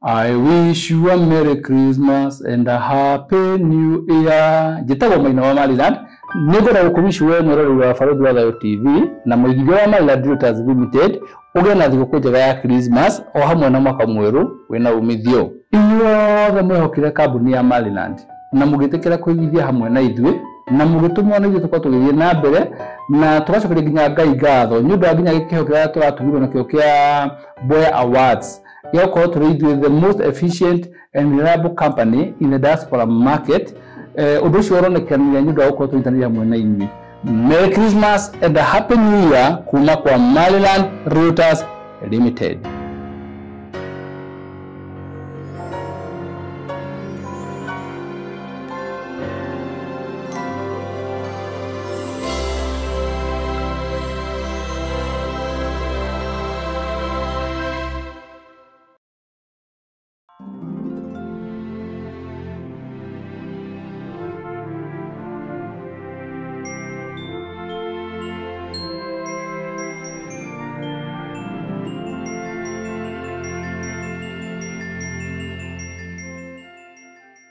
I wish you a Merry Christmas and a Happy New Year. Njĩtagwo Maina wa Maryland. Nĩ ngwenda gũkũwish we mwĩroreri wa Barũthi wa Thayũ TV na mũigithia wa Maryland Realtors Limited ũgĩe na thigũkũ njega ya Christmas o hamwe na mwaka mwerũ wĩna umithio. Inyuothe mwehokire kambuni ya Maryland na mũgĩtĩkĩra kũigithia hamwe na ithuĩ na mũgĩtũmwo na ithuĩ tũkorwo tũgĩthiĩ na mbere na tũgacokeria nginya Ngai ngatho nĩ ũndũ wa nginya gĩkĩheo kĩrĩa tũratugirwo nakĩo kĩa Boya Awards gĩa gũkorwo tũrĩ ithuĩ the most efficient and reliable company in the diaspora market. Ũndũ ũcio ũronekanire nĩ ũndũ wa gũkorwo tũnyitanĩire hamwe na inyuĩ. Merry Christmas and a Happy New Year kuma kwa Maryland Realtors Limited.